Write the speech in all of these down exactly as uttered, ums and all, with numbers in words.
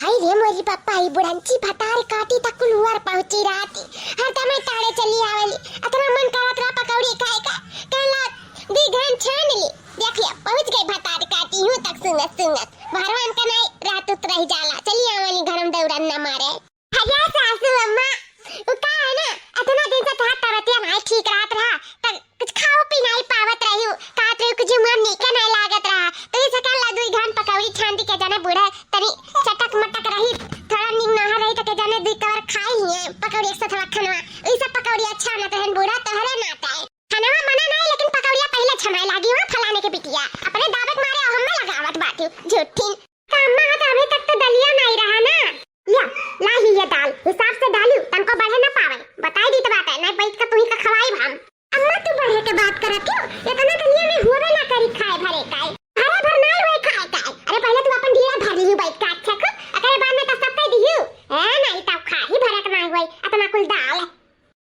आई रे मोरी पप्पा, ई बुढ़ंची भतार काटी तक कुल हुअर पहुँची रहती। हरदम टाड़े चली आवेली। अतना मन करत रहा पकौड़ी खाए का, कहला दुई घन छान ली। देखिया, पहुँच गई भतार काटी, यूं तक सुंगत सुंगत। भरवान का नाई रात उत रह जाला। चली आवेली घर में दौड़न न मारे। अरे सासू अम्मा, उ का है ना, अतना दिन से तोहार तबतिया नाई ठीक रहत रहा, त कुछ खाओ पी नाई पावत रही हूँ, कहत रही कुछ मुँह नीके नाई लागत रहा, तो ये सकाल ला दुई घन पकौड़ी छान दी के जाने बूढ़ा तनी चटक मटक रही, थोड़ा नीक नहा रही तो के जाने दुई कवर खाई ही है पकौड़ी एक साथ खनवा, ई सब पकौड़ी अच्छा ना तो है बूढ़ा तोहरे नाते। खनवा मना नाई लेकिन पकौड़िया पहले छनाए लागी हो फलाने के बिटिया, अपने दावे के मारे हमें लगावत बाटी झूठीन। का अम्मा, तो अभी तक तो दलिया नाई रहा ना। या, लाई ही ये दाल, हिसाब से डालू, तनको बढ़े ना पावे। बताई दी तो बात है, नहीं बैठ के तुही का खवाई हम। अम्मा, तू बढ़े के बात करत हो? इतना दलिया में हुए ना करी खाए भरे काए। भरे भर नाई होए खाए काए। अरे पहले तू अपन ढीला भर लियो बैठ के, अच्छा खो, अकरे बाद में तो सब कह दियो। ए, नहीं तब खा ही भरक नाई होए, इतना कुल दाल।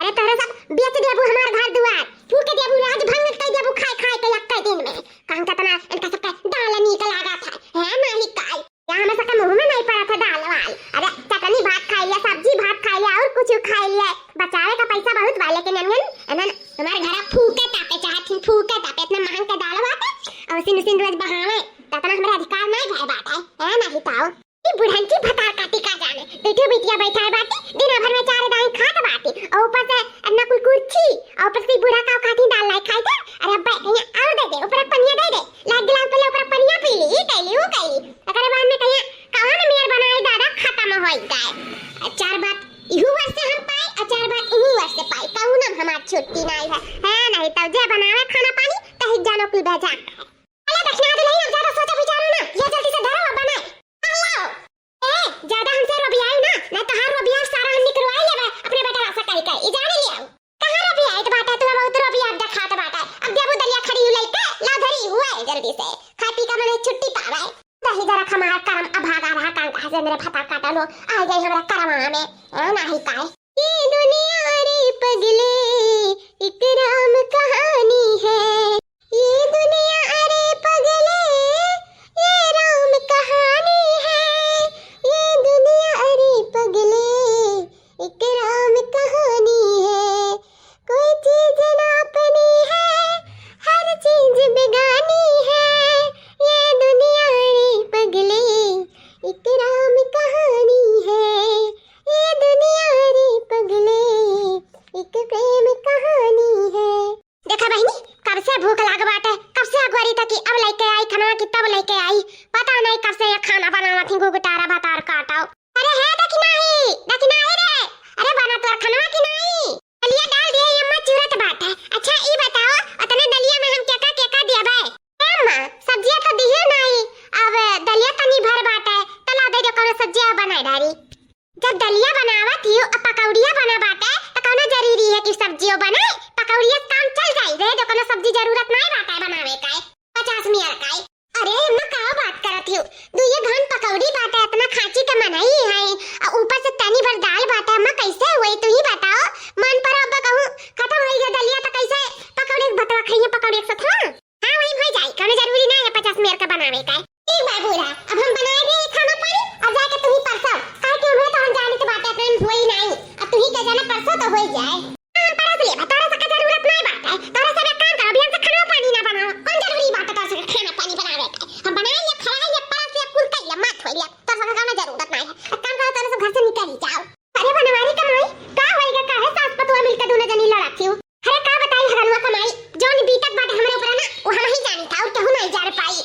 अरे तोहरे सब बेच देबू हमार घर दुआर, फूक देबू, राज भंग कर देबू, खाए खाए के एक दिन में। कहूँ कितना इनका सबके दाल नीक लागत है, है नाई काई? या हमें सबके मुँह में नहीं पड़त है दाल वाल। अरे चटनी भात खाई लिया, सब्जी भात खाई लिया, और कुछ खाई लिया, बचावे का पैसा बहुत बा, लेकिन इनन, इनन हमारे घर फूके तापे चाहत थी, फूके तापे, इतना महंग के दाल बाटे, और सिन सिन रोज बहावे, तो इतना हमारे अधिकार नहीं भय बात है, है नाई ताओ? ई बुढ़ंची भतार काटी का जाने, बैठे बिटिया बैठा है बाटी, दिन भर में चार दाई खात बाटी, और ऊपर से अन्ना कुल कुर्सी, और ऊपर से बूढ़ा का खाती दाल लाई खाई दे। अरे अब्बा, यहाँ और दे दे, ऊपर पनिया दे दे, लाग गिलास पहले ऊपर पनिया पी ली, ई कैली, ऊ कैली, अगर बाद में कहिया कवन मेर बनाए दादा खत्म होई जाए। चार बात इहू वर्ष से हम पाए, और चार बात इहू वर्ष से पाए, कहू ना हमार छुट्टी नाई है, है नाई तब जे बनावे खाना पानी, तही जानो कुल बेजा है। अरे दक्षिणा दुल्हन, अब ज्यादा सोचा विचारो ना, ये जल्दी से धरो और बनाए। अल्लाह। ए, ज्यादा हमसे रोबियाई ना, ना तोहार रोबिया सारा हम निकरवाई लेबे अपने बेटा से कह के। ई जाने लियाओ। कहाँ रोबियाई तो बाटा, तू बहुत रोबिया अब दिखात बाटा। अब देबू दलिया खड़ी हु लइके, ला धरी हुए जल्दी से। खाए पी का मने छुट्टी पावे। दही जरा खमार करम अभागा रहा कान कहाँ से मेरे फटा काटा लो। आ गए हमरा करम में। ए, नाही काहे। ये दुनिया रे पगले, एक राम कहानी है। ये दुनिया अरे पगले, ये राम कहानी है। ये दुनिया अरे पगले, एक राम कहानी है। कोई चीज ना अपनी है, हर चीज बेगानी है। ये दुनिया रे पगले, एक राम कहानी है। ये दुनिया रे पगले, एक प्रेम कहानी है। देखा बहिनी, कब से भूख लाग बाटे, कब से अगोरी तकी अब लइके आई खनवा की तब लइके आई। पता नहीं कब से ये खाना बनावत ही, गुगटारा भतार काटाओ। अरे हे दखिनाही, दखिनाही रे, अरे बना तोर खनवा की नाई? दलिया डाल दिए, ये अम्मा चूरत बाटे। अच्छा ई बताओ, अतने दलिया में हम केका केका देबे? ए अम्मा, सब्जिया तो दिहे नाई, अब दलिया तनी भर बाटे, त ला दे दे कौनो सब्जिया बनाए डारी। जब दलिया बनावत ही, अब पकौड़िया बना बाटे, त कौनो जरूरी है कि सब्जियो बने? पकौड़िया से काम चल जाई, रहे दे कौनो सब्जी जरूरत नाई बाटे बनावे का, पचास मियर का। अरे अम्मा, का बात करत हियो? दुइये घन पकौड़ी बाटे, इतना खाची के मनई है, आ ऊपर से तनी भर दाल बाटे। अम्मा, कैसे हुई, तू ही बताओ। मन पर अब कहूँ खत्म होई गया दलिया, तो कैसे पकौड़ी के भतवा खाइए, पकौड़ी के साथ? हाँ, हाँ, वही हो जाए, कौनो जरूरी ना है पचास मेर का बनावे का। ठीक बा बूढ़ा, अब हम बनाए दे खाना पानी, अब जाके तू ही परसो, काहे कि हमरे तो हम जाने के बाटे, अपने में होई नहीं, अब तू ही के जाना परसो तो होई जाए। हाँ, परस लेबा, तोरा सबके जरूरत नाई बाटे। तोरा सब एक काम करो, अभी हमसे खाना पानी ना बनाओ। कौन जरूरी बाटे तोरा सबके खाना पानी बनावे के? हम बनाई ले, खवाई ले, परस ले, कुल कई ले, माथ होई ले। तोरा सबके कौनो जरूरत नाई है। एक काम करो, तोरा सब घर से निकल ही जाओ। अरे बनवारी कमाई, का होई गा, काहे सास पतोह मिलके दोनों जनी लड़त हियो? अरे का बताई हगनुआ कमाई, जौन बीतत बाटे हमरे ऊपर ना, वो हम ही जानी था, और केहू नाई जान पाई।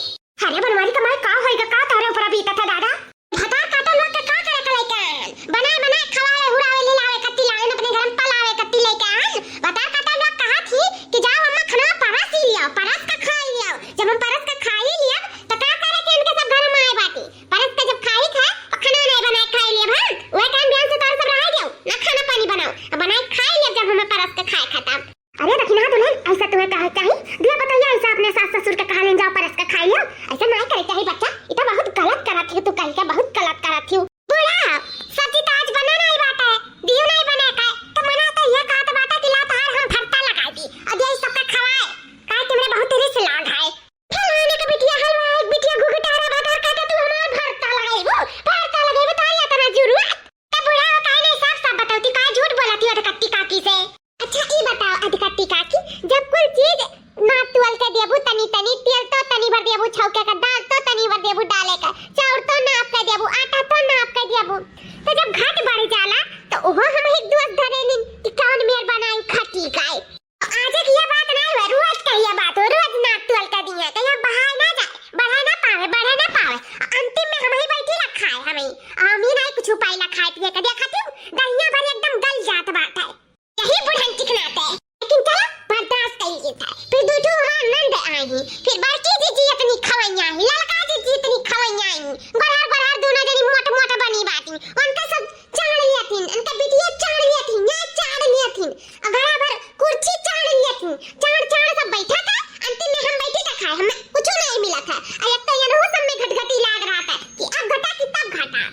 अरे बनवारी कमाई, का होई गा, का तोहरे ऊपर बीतत है दादा? भतार काटा लोग के का करे के लइके आन? बनाए बनाए खवावे, हुरावे, लिलावे कत्ती लाइन, अपने घर में पलावे कत्ती लइके आन। भतार काटा लोग कहा थी कि जाओ अम्मा खाना परस ही लियाओ, परस का खा ही लियाओ। जब हम परस का खा ही लिया, तो का करे के इनके सब घर में आए बाटी? परस का जब खाई था, तो खाना नहीं बनाए खा ही लिया, हाँ? वह टाइम ध्यान से खाए हमें। हम ही नाहीं कुछ पाइला खाए पिए के, देखत हूँ दहिया भर एकदम गल जात बाटे। यही बुढ़न चिकनाते। लेकिन चलो, बर्दाश्त कइल जाता है। फिर दू ठो हमार नंद आई, फिर बड़की जीजी इतनी खवैया है, लड़का जीजी इतनी खवैया है, गोरहर गोरहर दोनों जनी मोट मोट बनी बाटी। उनका सब चाड़ लिया थी, उनका बिटिया चाड़ लिया थी, यहाँ चाड़ लिया थी, और बराबर कुर्सी चाड़ लिया थी, चाड़ चाड़ सब बैठा था। अंतिम में हम बैठे था खाए, हमें कुछ नहीं मिला था। और एक तो यहाँ सब में घटघटी लाग रहा था कि अब घटा कि तब घटा।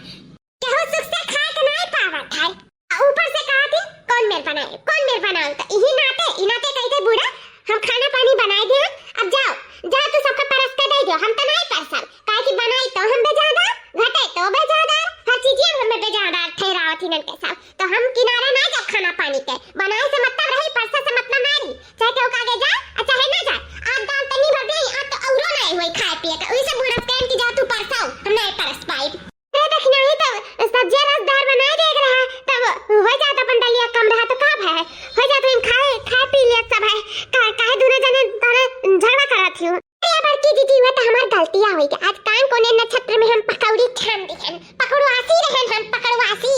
केहू सुख से खाए के नाई पावत है। आ ऊपर से कहा थी, "कौन मेर बनाए, कौन मेर बनाओ?" तो इही नाते, ई नाते कही थे बूढ़ा, "हम खाना पानी बनाए दे, अब जाओ, जाओ तू सबका परस के दे दो, हम तो नाई परसब, काहे कि बनाई तो हम बेजादार, घटे तो बेजादार, हर चीजिया हमें बेजादार ठहरावत ही नन के सब, तो हम किनारा ना जाओ खाना पानी के, बनाए से मतलब रही, परसा से मतलब ना रही, चाहे केहू के आगे जाए, आ चाहे ना जाए, आज दाल तनी भर दे, आज तो औरो नाई होई खाए पिए के, ओही से बूढ़ा कहन कि जाओ तू परसाओ, हम नाई परस पाइब।" अरे दखिनाही तो सब्जिया रसदार बनाए देख रहा, तब हो जात अपन दलिया कम रहा तो का भय है, हो जात हम खाए, खाए पी लिया सब है। का, काहे दूनो जने तारे झगड़ा करत हियो? अरे बड़की दीदी, वह तो हमार गलतिया होई गया। आज कान कोने नक्षत्र में हम पकौड़ी छान दिहन, पकड़वासी रहन हम, पकड़वासी।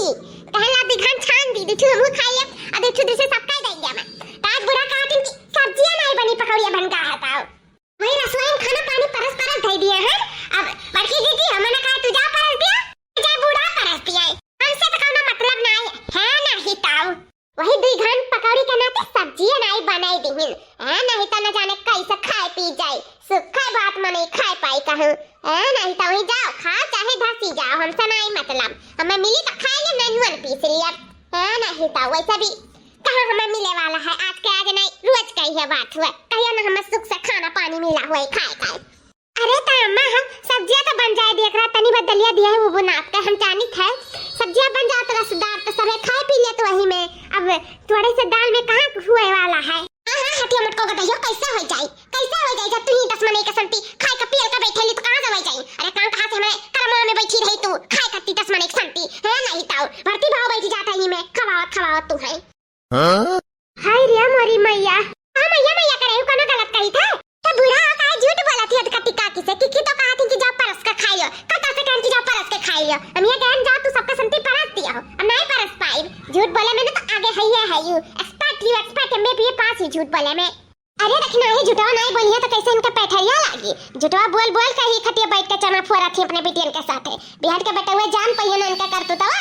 कहला बिघन छान दी, दू ठो हमहू खा लेब, आ दू ठो दूसरे सबका दे दिया मैं। तो आज बुढ़ा कहत हन कि सब्जिया नहीं बनी, पकौड़िया बन का है पाओ। वही रसोई में खाना पानी परस परस धई दिए हैं। अब बड़की दीदी, हमने कहा तू जा परस दिया, जा बूढ़ा परस दिया है। हमसे तो कौनो मतलब नाई है, है ना हिताऊ। वही दुई घन पकौड़ी के नाते सब्जिए नाई बनाई दिहिन, है नहीं तो न जाने कैसे खाए पी जाए। सुखा बात में नहीं खाए पाई कहूँ, है नहीं तो वही जाओ खाओ चाहे धसी जाओ, हमसे नाई मतलब। हमें मिली तो खाए ले, नहीं हुआ पीस लिया, है नहीं तो वैसे भी कहाँ हमें मिले वाला है, आज के आज नहीं, रोज का ही है बात हुआ। कहियो ना हमें सुख से खाना पानी मिला हुआ है, खाए खाए। अरे त अम्मा, हम सब्जिया तो बन जाए, देख रहा तनी बस दलिया दिया है, वो बुनात के हम जानित है, सब्जिया बन जात रसदार तो सबे खाए पी लेत वही में। अब थोड़े से दाल में कहाँ हुए वाला है। हाँ, हाँ, हटिया मटको गदहिया, कैसे हो जाई, कैसे हो जाई? जब तू ही दस मनई के संती खाए के पियल के बैठे ली तो कहाँ से हो जाई? अरे काम कहाँ से हमारे कलमवा में बैठी रही तू, खाए करती दस मनई के संती, है नहीं ताऊ, भरती भाव बैठ जाता ही में, खवावत खवावत तू है। हाँ? हाय रे मोरी मैया। हाँ मैया, मैया करे, कोनो गलत कही थे? तो बूढ़ा हो काहे झूठ बोलत ही अधकटी काकी से? कि, कि तो कहा थी कि जाओ परस के खाइयो। कता से कहन कि जाओ परस के खाइयो। हम ये कहन जाओ तू सबके संती परस दिया हो। हम नहीं परस पाइब। झूठ बोले में ना तो आगे है ये है you. Expert you, expert MBA pass ही झूठ बोले में। अरे रखना है झूठवा नहीं बोली है तो कैसे इनका पैठरिया लागी? झूठवा बोल बोल के ही खटिया बैठ के चना फोरा थी अपने बिटियन के साथे। बिहार के बेटवा जान पहिए ना इनका करतूतवा।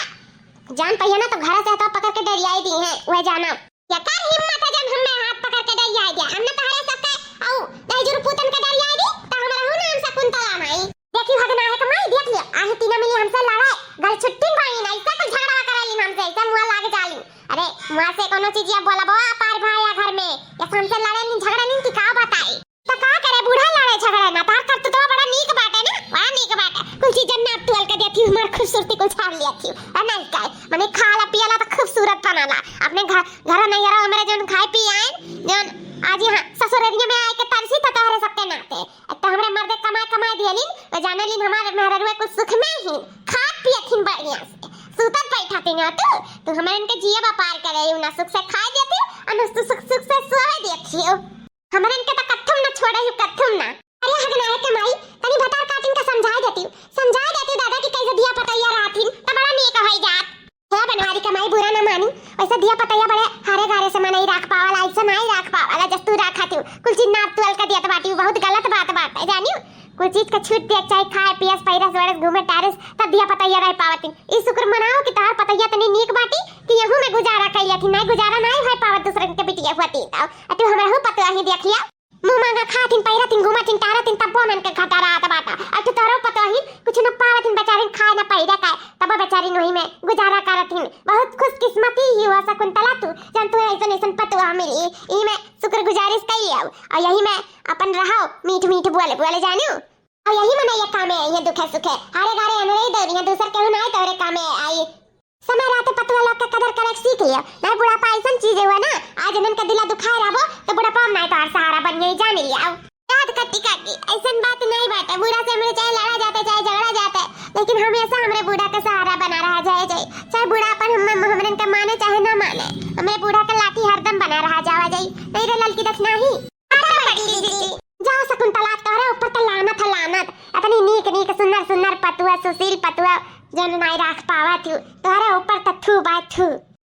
जान पहिया ना तो घरा से हथवा पकड़ के डरियाई दी है, वह जाना। एकर हिम्मत है जब हमें हाथ पकड़ के डरियाई दिया। हमने तहरे सबके औ दहिजुर पूतन के डरियाई दी, तो हमरा हूँ नाम शकुंतला माई। देखी हद ना है कमाई, देख लिया। आही तीना मिली हमसे लड़े, गल छुट्टी बाई ना, ऐसा कुछ झगड़ा करेली हमसे, ऐसा मुँह लाग जाली। अरे, मुँह से कोनो चीज या बोलबो अपार भाया घर में, या हमसे लड़े नहीं, झगड़ा नहीं कि का बताई? तो का करे, बूढ़ा लड़े झगड़े ना, तार करतूतवा बड़ा नीक बाटे ना, बड़ा नीक बाटे। कुल चीज जब नाप तुअल के देती हूँ, हमार खूबसूरती कुल छान लिया थी। और नहीं काहे, मने खाला पियला तो खूबसूरत बनाला। अपने घर, घर नैहरा हमरे जौन खाए पी आए, जौन आज यहाँ ससुररिया में आए के तरसी तो तोहरे सबके नाते। एक तो हमरे मर्दे कमाए, कमाए दिए लीन, तो जाने लीन हमारे मेहररुए कुछ सुख में ही खात पियत ही बढ़िया से। सूतत बैठा थी ना तू, तू हमरे इनके जिया व्यापार करे, ना सुख से खाए देती, और ना सुख, सुख से सोवे देती हो। हमरन के त कत्थुम न छोड़े हु, कत्थुम ना। अरे हगनाहे के माई, तनी भतार काटिन का समझाए देती, समझाए देती दादा कि कैसे धिया पतैया रहथिन, त बड़ा नीक होई जात। हे बनवारी के माई बुरा न मानी, वैसे धिया पतैया बड़े हारे गारे से मनई राख पावला, ऐसे नाई राख पावला, जस तू राखा थी, कुल चीज नाप तुअल के दियत बाटी, बहुत गलत बात बाटे, जानियो। कुल चीज के छूट दिया चाहे खाए, पियस, पैरस, वरस, घूमे, टारस, तब धिया पतैया रह पावतिन। ई शुक्र मनाओ कि तहार पतैया तनी नीक बाटी कि यहू में गुजारा कैले थी, नाई गुजारा नाई होए पावत दूसरन के बिटिया हुआ तीन। आ तू हमरा हूँ पतोही देख लिया। मुँह मांगा खातिन, पैरतिन, घूमतिन, टारतिन, तब्बो मन के घटा रहत बाटा। आ तू तोरो पतोही कुछ न पावतिन, बेचारिन खाए न पैरे का, तब बेचारिन वही में गुजारा करतिन। बहुत खुशकिस्मती ही हुआ शकुंतला तू, जन तू ऐसन ऐसन पतोह मिली। ई में शुक्रगुजारिश कई लियो। और यही में अपन रहो, मीठ मीठ बोले, बोले जानू। और यही मन ये कामे आई है दुखे सुखे। हारे गारे अनरे ही दौरी है, दूसर केहू ना आई तोरे कामे आई। समय रहते पतुआ लोग के कदर करे के सीख लियो, नहीं बुढ़ापा ऐसन चीज हुआ ना, आज इनन के दिला दुखाए रहबो, तो बुढ़ापा में नहीं तोहार सहारा बन गई, जान लिया। याद कट्टी काकी, ऐसन बात नहीं बाटे, बूढ़ा से हमरे चाहे लड़ा जाते, चाहे झगड़ा जाते, लेकिन हमेशा हमरे बूढ़ा का सहारा बना रहा जाए जाए, चाहे बूढ़ा अपन हम, हमरन का माने चाहे ना माने, हमरे बूढ़ा का लाठी हरदम बना रहा जावा जाए। नहीं रे ललकी दखना ही। अरे बड़ी दीदी, जाओ शकुंतला, तोहरे ऊपर तो लानत है लानत। इतनी नीक नीक सुन्नर सुन्नर पतुआ, सुशील पतुआ, नाई राख पावत हूँ, तोहरे ऊपर त थू बा थू।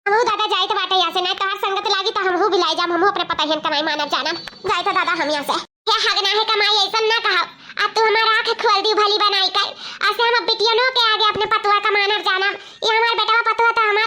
हमहू दादा जाइत बाटे यहाँ से, नाई तोहर संगत लागी त हमहू बिलाई जाम, हमहू अपने पतोहियन का नाई मानब जानब। जाइत दादा हम यहाँ से। हे हगना है कमाई, ऐसन ना कहा। आ तू हमार आँख खोल दी भली बनाई कर। ऐसे हम अब बिटियनों के आगे अपने पतोह का मानब जानब। ये हमार बेटवा पतोह त हमार